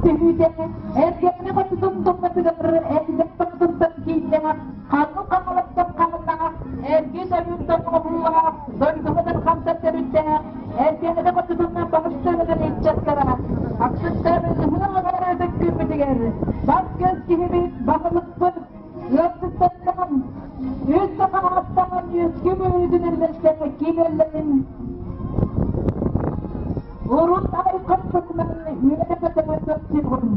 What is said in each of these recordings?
түһүүтэ, эргэни хотутун тумнатыгар эргэ тохтуттан кииннээх, ханнык хаҥалаттан хааннаах, эргис ойуунтан оҥоһуулаах, дойдуһунан хамсар төрүттээх, эргэни хотутунан баһыстыырыгар ыччаттара, ахсыттар ыһыах ыҥырыытын күммүтүгэр, бас-көс киһибит, баһылыкпыт, ыалдьыттартан үс саха ааттаан үөскүм үүтүн үллэстэр киирэллэрин урут айхаппытынан үөрэ-көтө көрсүөҕүҥ.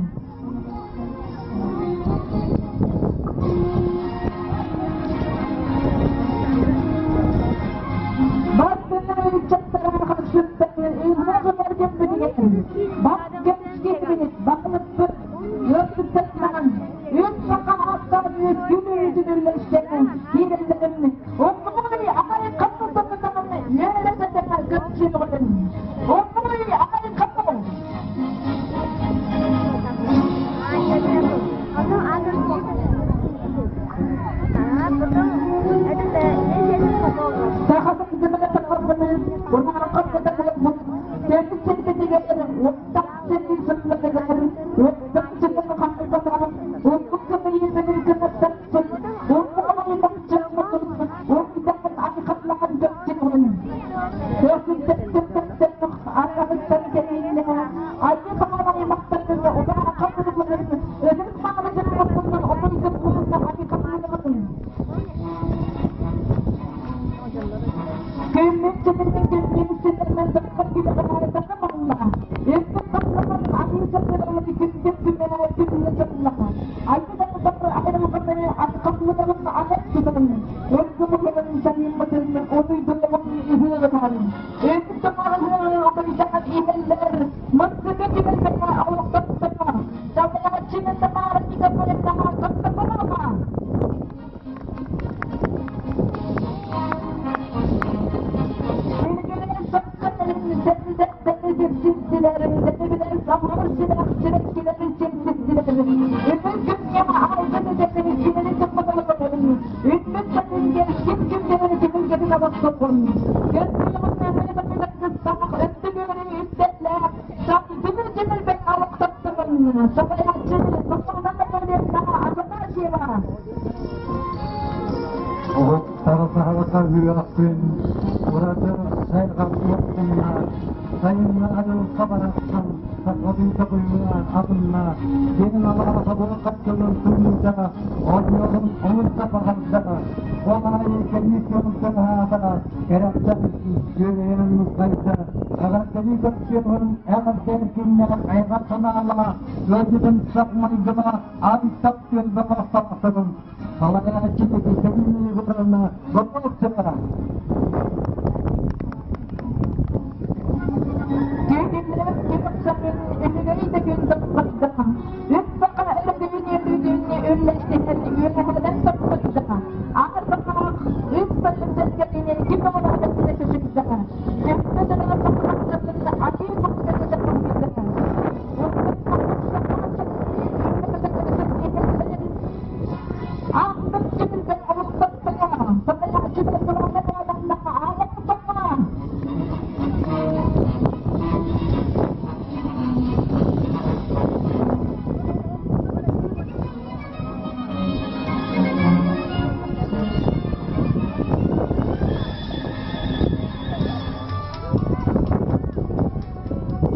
Бастыҥ ыччаттара харсыттары ыһыах ытар кэммитигэр бас-көс киһибит, баһылыкпыт ыалдьыттарынан үс саха ааттаан үөскүүр үүтүн үллэстэн киирэллэрин Умнуй айхаппытынан үөрэ-көтө көрсүөҕүҥ. Умнуй айхаппытын! Саха сылгытыгар саҥарбытын, унааххаппыта буолбут, төрүт сирбитигэр уоттаах сэрии сылларыгар уоттаах сирин хаалбатах, урукку кымыйыытын кынаттаппыт, Оҕуттар саһылыка үөхпүн, ураты сайҕаллыахпынна, сайыҥҥы айылҕа барахсан сахалыы быһыылаах атынна, диэн алааһа буолхаччылын тымныыта, оонньуолун олус да баҕарда, ол аайы кэлии тыаһаата, кэрэхтэн күөрэйэн нусхайда, эҕэрдэлии көрсүөҕүн эҕэрдэ күннээх айҕа санаалаах, ыалдьытын сах майгылаах антах түөлбэ хостохторун салайааччы Екатерина Егоровна Готовцева. Түүнүннэр түмүк үчүгэй да күн тахсыбыта. Үс саха өрөбүнү үллэстиһэн үөһэнэн тахсыбыта. Аар баҕах үс сайын сэргэтинэн ким оҕолоох өттүнэ сөсүрдэ. Сөпкө дылы сахаларын атыы хапсыгы тахсыбыта.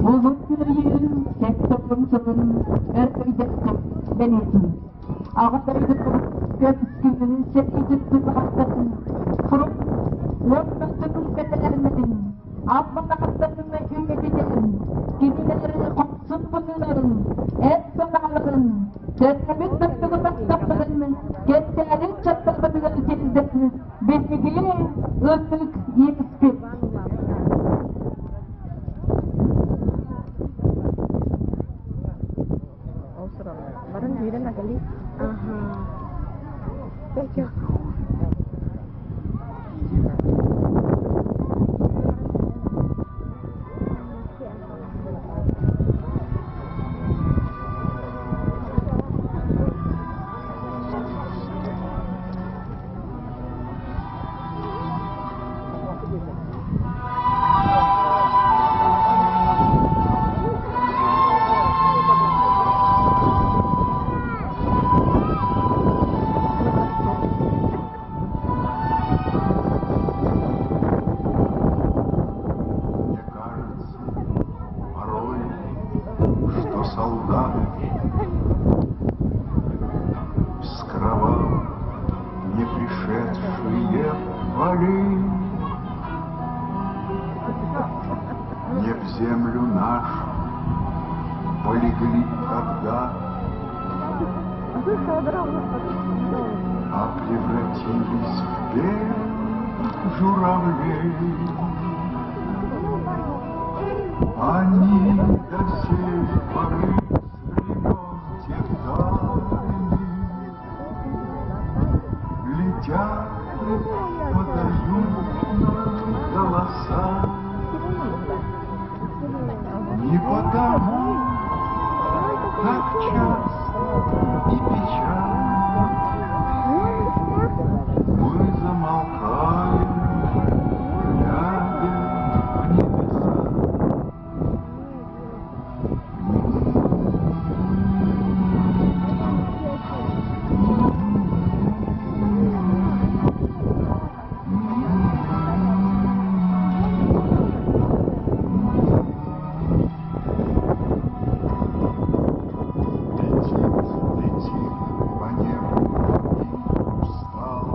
Улуу Кыайыы 70 сылын өр өйдөстүк бэлиэтиир. Аҕа дойдутун көмүскүүр сэриитин тутаахтарын фронт уонна тыыл бэтэрээннэрин, албан ааттарын үйэтитэн, кинилэр хорсун быһыыларын, эр санааларын, төрөөбүт дойдуга тапталларын кэнчээри ыччаттарбытыгар тиэрдэн биһиги ытык иэспит. Баран киирэн акали. Ага. Thank you. Солдат вскрывал не пришедшие полей. Не в землю нашу полегли когда, а превратились в белых журавлей. Они до сей поры с времен тех дальних летят и подают нам голоса. Не потому так часто и печально мы замолкаем, глядя в небеса. Летит, летит по небу и устал.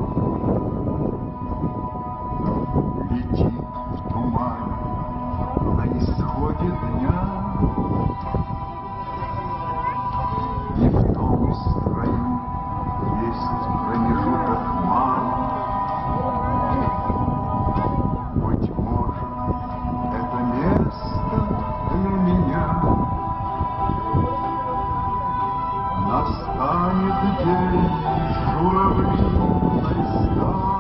Летит в тумане на исходе дня. И в том строю есть промежуток малый. Быть может, это место для меня. Настанет день журавлиной стаей.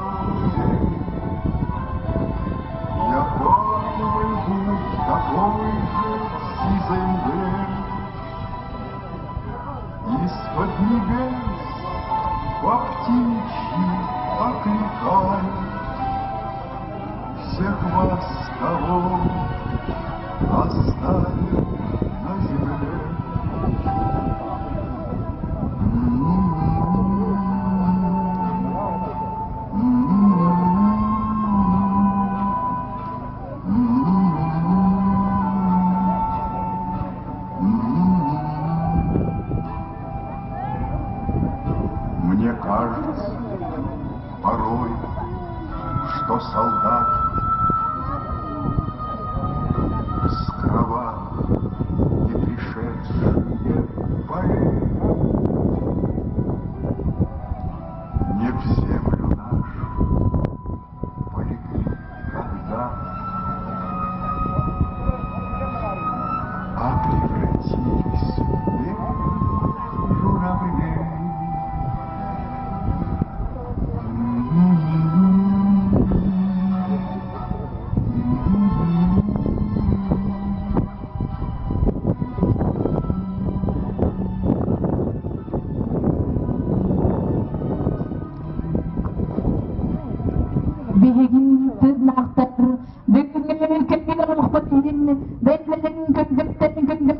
Я поплыву в такой же сизой мгле. Из-под небес по-птичьи окликая всех вас, кого оставил на земле. Мне кажется порой, что солдат скрывал не пришедшие полей. Не в землю нашу полегли когда, а превратились в белых журавлей. Биһиги тыыннаахтар бүгүҥҥү күндү олохпут иһин бэйэлэрин күндүктэрин күндү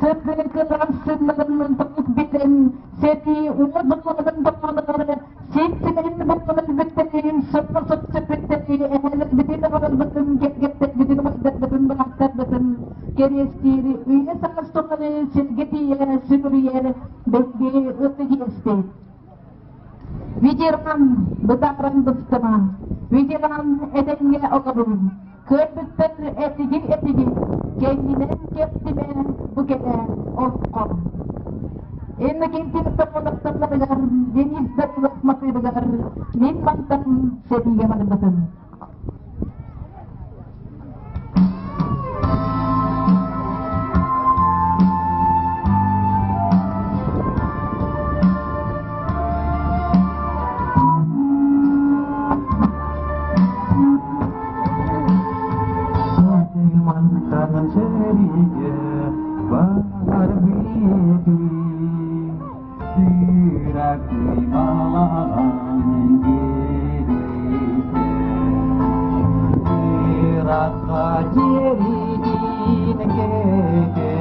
сырдык сыннарын толук билэн сэрии уот буоларын тоҕолоро сиэттэрин буолан бүттэрин соппо соппо эһэлэрбитин оҕолорбутун кэргэттэрбитин убайдарбытын бырааттарбытын кэриэстиир үйэ саас тухары сиргэ тиийэ сүгүрүйэр бэйги ытык иэспит. Ветеран бытааран быстыма, ветеран этэҥҥэ олорун, кыайбыттар этигин-этигин, кэннинэн кэптимэ бу кэлэ олоххо. Иннокентий Тополовтарыгар, Денис Данилов матыыбыгар мин мантан сэриигэ барбытым. Мантан сэриигэ барбытым, Сүрэхпин балаҕан диэбитэ. Ыраахха диэритин кэкэ.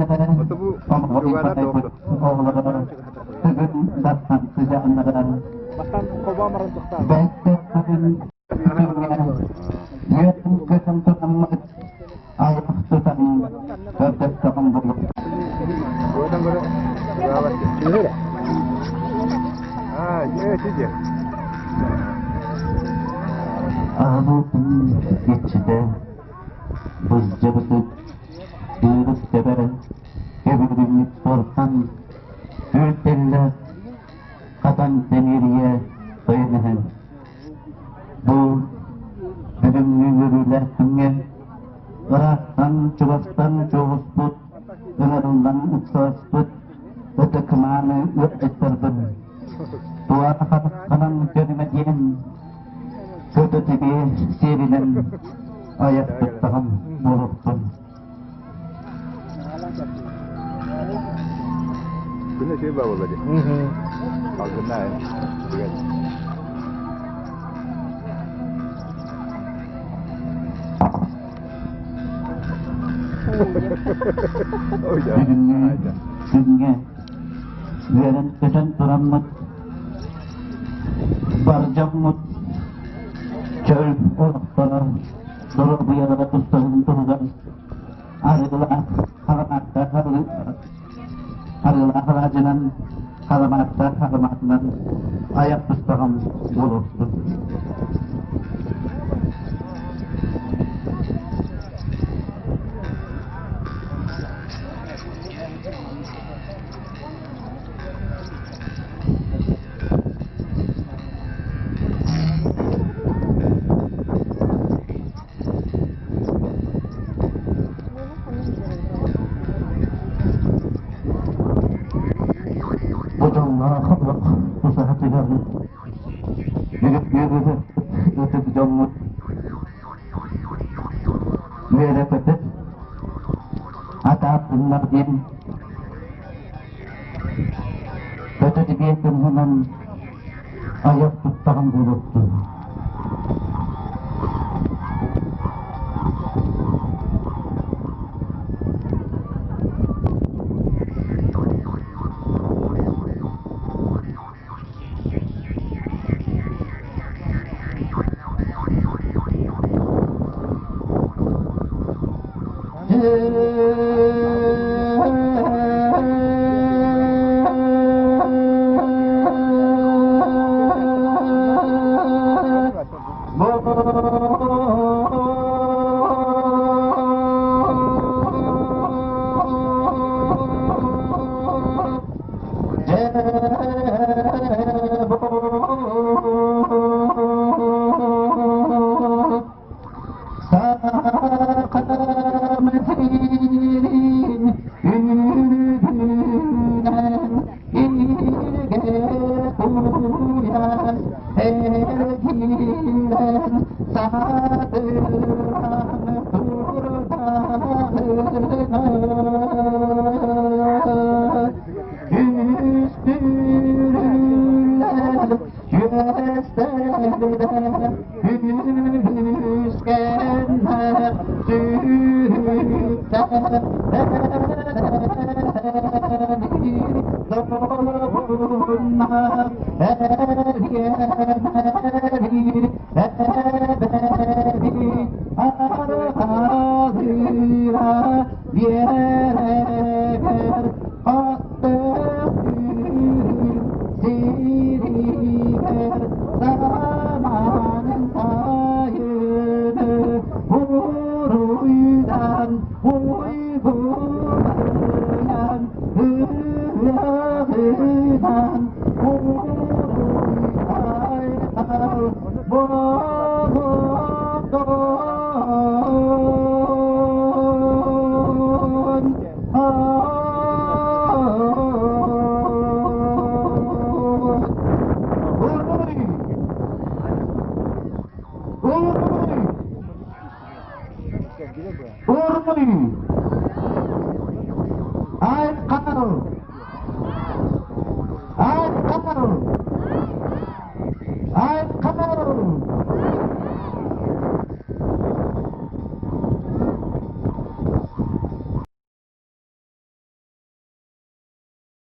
Оҕо оҕолоро Тыгын Дархан сыдьааннара Бэттэх күҥҥэ үөрэн-көтөн тураммыт айах тутан көрдөстөҕүм буолуо. Аһылытын иччитэ Быдьабытыт Ыырык тэбэр Көбүрүнньүк суортан Үрдэллэ хатан тэмиэрийэ тойон иһэн Бу бүгүҥҥү үөрүүлээх күҥҥэ ыраахтан чугастан чугуспут, ыҥырыллан ыксаласпыт ытык-мааны ыалдьыттарбын туора харахханан көрүмэ диэн көтө-түбүө сиэринэн айах туттаҕым буолуохтун. Күнэ үчүгэй баабылла дии. Алгыннаа үчүгэй. Бүгүҥҥү күҥҥэ үөрэн-көтөн тураммыт бар дьоммут чөл олохторо доруобуйалара тустарын туһугар арыгылаах харамааттаах арыгылаах алаадьынан харамааттаах харамаатынан айах тустаҕым буолуохтун. Бу дьоллоох олох тусаһатыгар ытык дьоммут үөрэ-көтө атааттыннар диэн көтө-тибиэ кымһынан айах туттаҕын буолуохтун.